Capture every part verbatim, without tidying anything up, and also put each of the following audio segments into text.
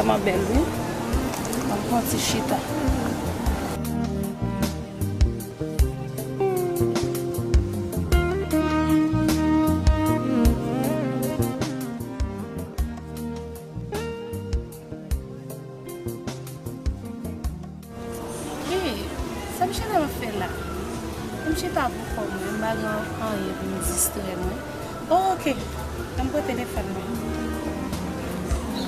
Vrèman bèl, wi. An pran ti chita. Hey, sa m chita m ap fè la? M chita pou kò mwen, m pa gen anyen pou m distrè mwen. Oh, ok. Ann pran telefòn mwen.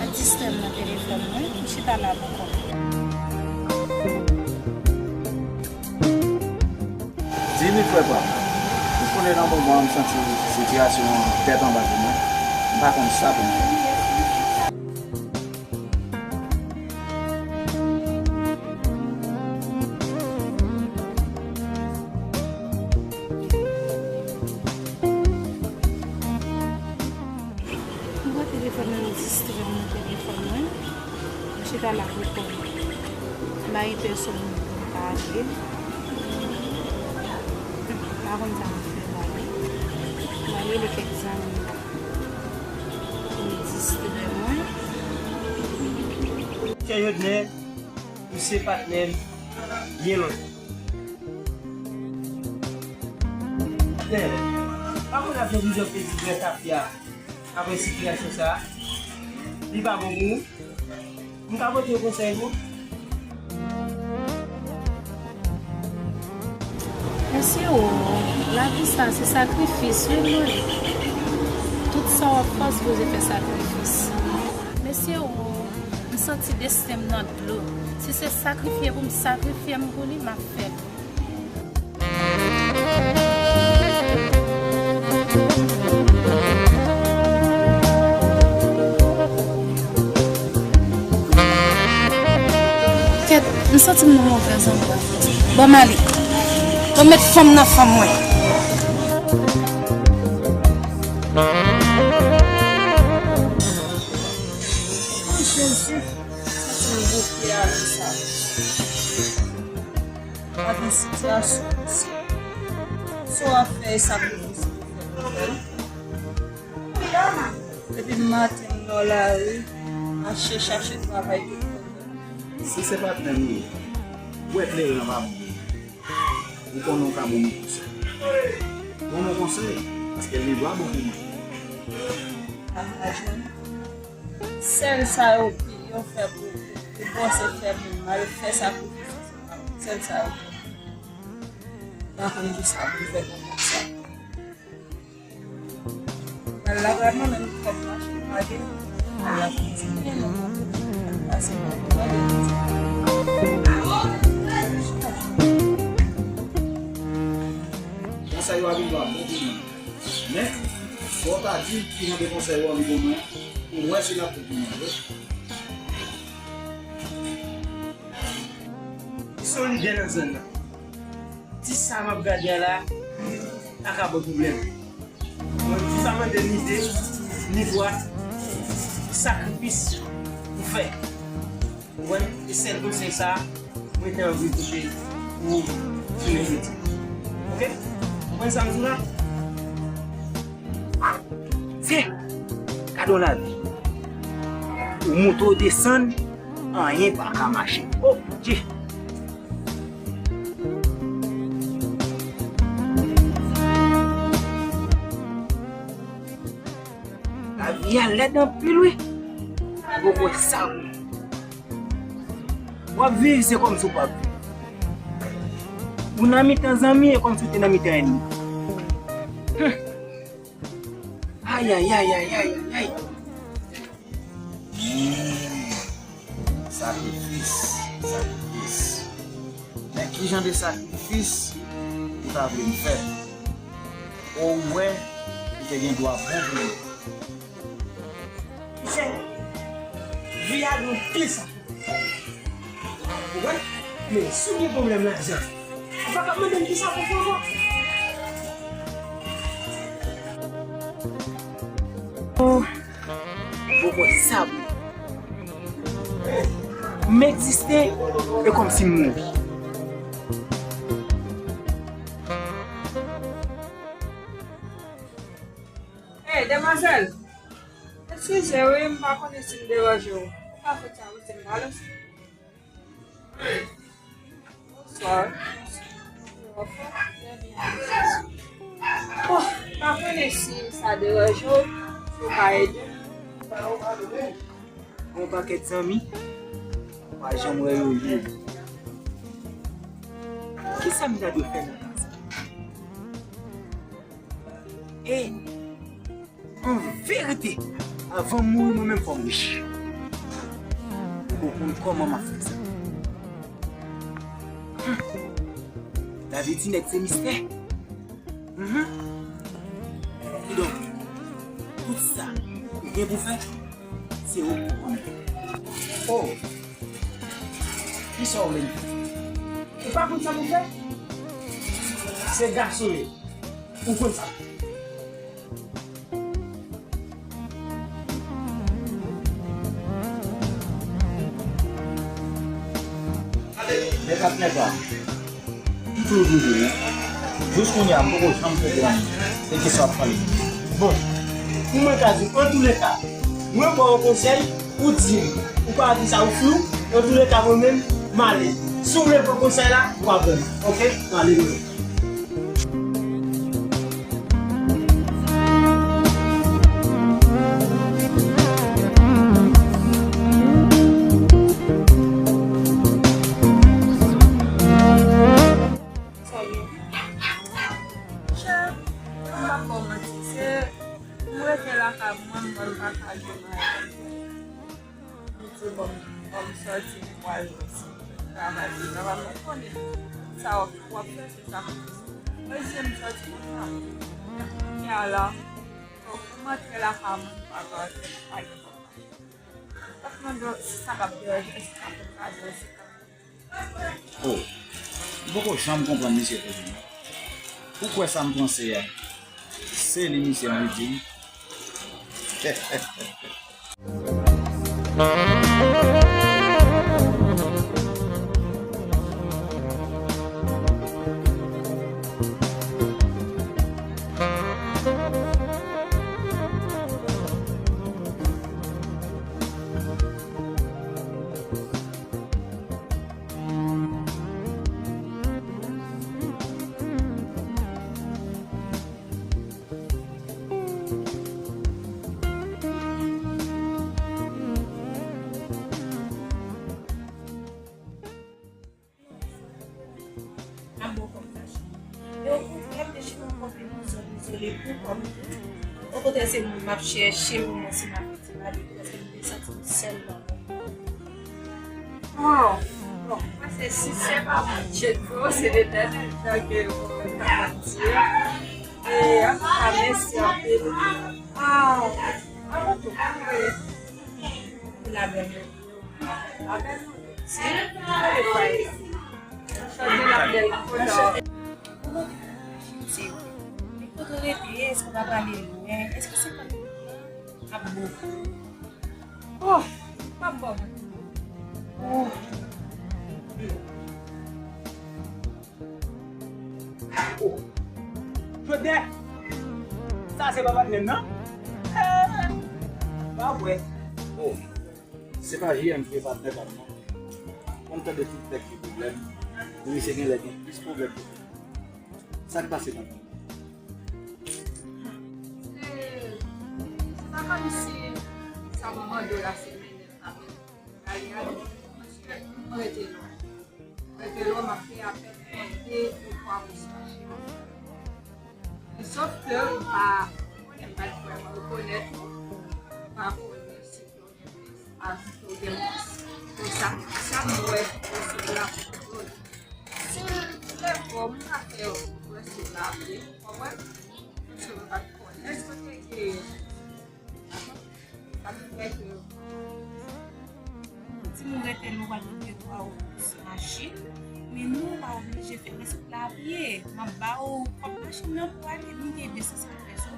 Pa distrè m nan telefòn mwen. M chita la pou kò m. Di m, frè pa m, ou konnen nan moman an m santi sitiyasyon an tèt anba pou mwen. M pa konn sa pou m fè. M pran telefòn nan, m distrè m nan telefòn mwen. M chita la pou kò m. M pa gen pèsonn pou m pale. M pa konn sa m ap fè la. M al rele kèk zanmi m la pou m distrè mwen. Kè Jodnè, misye patnè m byen lontan. Patnè, pa konn ap jan Bishop te di vrè tafya apre sitiyasyon sa a. Li pa bon pou ou. M ka pote yon konsèy pou ou? Mesye o, lavi sa se sakrifis, wi, mwen. Tout sa w ap fè, w sipoze fè sakrifis. Mesye o, m santi desten m nan dlo. Si se sakrifye pou m sakrifye m pou li, m ap fè l. Kèt, m santi m nan movèz andwa. Ban m ale. Ban m met fanm nan fanm mwen. O Jezi, santi m bouke avè sa. Pa gen sitiyasyon difisil. Si w ap fè sakrifis pou fè pou fè l. Depi maten m nan lari, mache chache travay tout kote. Si se patnè m ou ye, ou wè kleren an pa bon pou ou. Ou konnen w ka ban m yon konsèy. Ban m yon konsèy, paske li pa bon pou mwen. Sèl sa yo ki yo fè pou, pou panse fè pou mal, fè sakrifis. Sèl sa yo. M pa konn kisa pou m fè konsa. Mal la vrèman menm kòb mache lage. Mal la kontinye non. Pase pou mwen. Konsèy yo a vin bon pou mwen. Men, fò w ta di m ki jan de konsèy w anvi ban mwen, pou m wè si l ap bon pou mwen vre. Li solidè nan zòn nan. Ti sa m ap gade a la, pa ka ban pwoblèm. Mwen, ti sa mande m ni de, ni twa sakrifis pou fè. Ou konprann? E sèl konsèy sa a, mwen te anvi pote pou jounen jodi. Oke? Ou konprann sa m di w la? Se gade yon lavi. Ou monte, ou desann, anyen pa ka mache. Oh, Dye! Lavi a lèd anpil, wi. Ou poko wè sa, wi. W ap viv, se kòmsi w p ap viv. Ou nan mitan zanmi, e kòmsi w te nan mitan ènmi. Hum. Ay, ay, ay, ay, ay, ay, ay. Hmm. Sakrifis, sakrifis. Men ki jan de sakrifis ou ta vle m fè? Ou wè, li te gen dwa bon pou li. Misye, vi a nou plis. Ou wè? Men si w gen pwoblèm lajan, ou pa ka mande m kisa pou fè ankò. Oh, poko sa pou m egziste, e kòmsi m mouri. Hey, demwazèl! Eskize wi, m pa konnen si m deranje w. Pa fè sa, wi, se m pale. Bonsoir. Bon, pa konnen si sa deranje w, si w ka ede m. Yon pakèt zanmi, pa janm wè yo ye. Kisa m ta dwe fè nan ka sa? E, an verite, avan m mouri, mwen menm fò m rich. Ou konn kòman m ap fè sa. Hmm. Lavi ti nèg se mistè. Mhm. Kidonk, tout sa ou gen pou fè, se ou k pou konnen. Oh! Kisa w vle m fè? Ou pa konn sa pou fè? Se gason w ye. Ou konn sa. Men patnè pa m, m toujou di w, jis kounye a, m poko janm konprann de kisa w ap pale. Bon, pou mwen ka di w, antouleka, mwen ba w yon konsèy, ou di m, ou pa di sa ou flou, antouleka, mwen menm, m ale. Si w vle pran konsèy la, ou ka pran l, oke? M ale mwen. Sa byen. Monchè, m pa ba w manti, se m rete lakay mwen, mwen m pa ka jwe mayi. Li di, bon, bon, m sòti, m pral travay, travay, mwen konnen sa w ap fè, se sa. Mwen di, m sòti konsa. Kounye a la, bon, pou m antre lakay mwen, m pa ka antre, m pa gen kòb. M t ap mande w si sa p ap deranje, si sa p ap deranje, si sa p ap Oh, m poko janm konprann misye toujou non. Ou kwè sa m panse a, se li misye anvi di m. Ap bon kòm sa cheri. E okontrè, m te chita m konpli pou zòt, dezole pou kòm tou. Okontrè, se moun m ap chèche pou mwen, si m ap pale, paske m te santi m sèl nan mond. Bon, bon, mwen se si se pa Bondye tou, se Letènèl jan ke mwen ta di. E, antouka, mèsi anpil. Ah, avan tou, mwen, la bèl. Avèk si, avèk pa isi. Chante la bèl kontan. Li kote w rete, èske w pa prale lwen? Èske se pa ap bon? Oh, pa bon. Oh. Oh. Jodè! Sa se pa patnè m nan? Eh! Pa vre. Oh. Se pa J M ki patnè pa m non. Mwen tande tout nèg gen pwoblèm. Men misye genlè gen plis pwoblèm ke mwen. Sa k pase patnè? Se, se pa kòmsi sa m mande w la se mennen sa. Paske m rete lwen. Rete lwen, m ap fè apèn de ou twa mesaj. Men sòf ke m pa konnen, m pa t vrèman rekonèt ou, m pa konnen si ke w gen plis, a si ke w gen mwens. Konsa, sa m wè, se la pou jodi. Si lè fò m pa fè w wè se la vre, w konprann? Paske m pa t konnen si w te gen Sa ki fè ke timoun rete lwen, w al mete twa ou plis machin, men nou pa oblije fè, men se pou l apiye. M ap ba ou kòb machin nan pou ale, nou gen de san senkant peso. M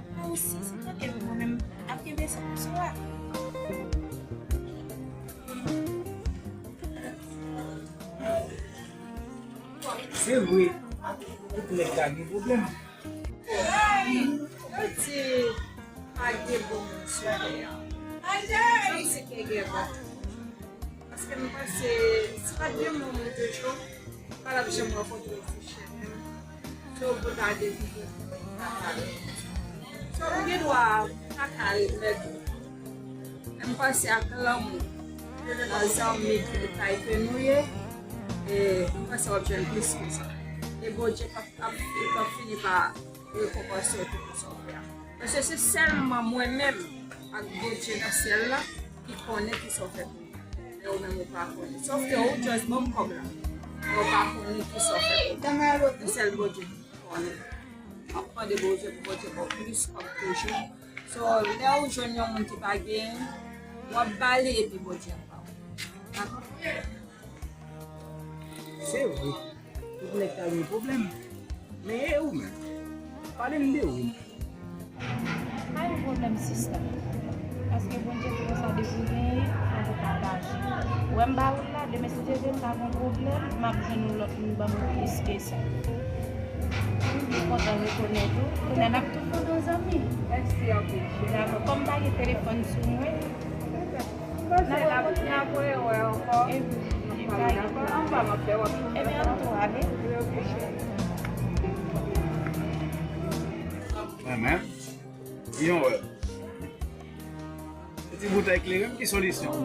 ap ba ou san senkant epi mwen menm m ap kenbe san peso a. Se vre, tout nèg la gen pwoblèm. Yo di pa gen bon moun sou tè a. Sa se ke gen pa. Paske m panse, si pa t gen moun toujou, m pa t ap janm rankontre w sou chemen m. So, pou ta dekouvri, ta pale. So, m gen dwa pa ka remèt ou. Men m panse ak lanmou, nan zanmi ki taype nou ye, e m panse w ap jwenn plis ke sa. E Bondye p ap, ap, p ap fini pa rekonpanse w tou pou sa w fè a. Paske se sèlman mwen menm ak Bondye nan syèl la ki konnen kisa w fè pou mwen. Men ou menm ou pa konnen. Sòf ke ou just ban m kòb la. Men ou pa konnen kisa w fè pou mwen. Se sèl Bondye ki konnen. M ap mande Bondye pou Bondye ba w plis kòb toujou. So, lè ou jwenn yon moun ki pa genyen, w ap ba li epi Bondye ap ba w. Dakò? Se vre, tout nèg ta gen pwoblèm. Men e ou menm? Pale m de ou. Pa gen pwoblèm, sista. Paske Bondye fè konsa, depi w genyen, fòk ou pataje. Ou wè m ba ou l la, demen si Dye vle, m ta gen pwoblèm, m ap jwenn yon lòt moun ban mwen plis ke sa. M kontan rekonèt ou. Kounye a n ap tou fè yon zanmi. Mèsi anpil, cheri. Dakò. Kòm m pa gen telefòn sou mwen, n ap kontinye ap wè ankò. E, e, pa gen pwoblèm. Ebyen, ann tou ale. Renmen. Yon wè. Ti boutèy klere m, ki solisyon?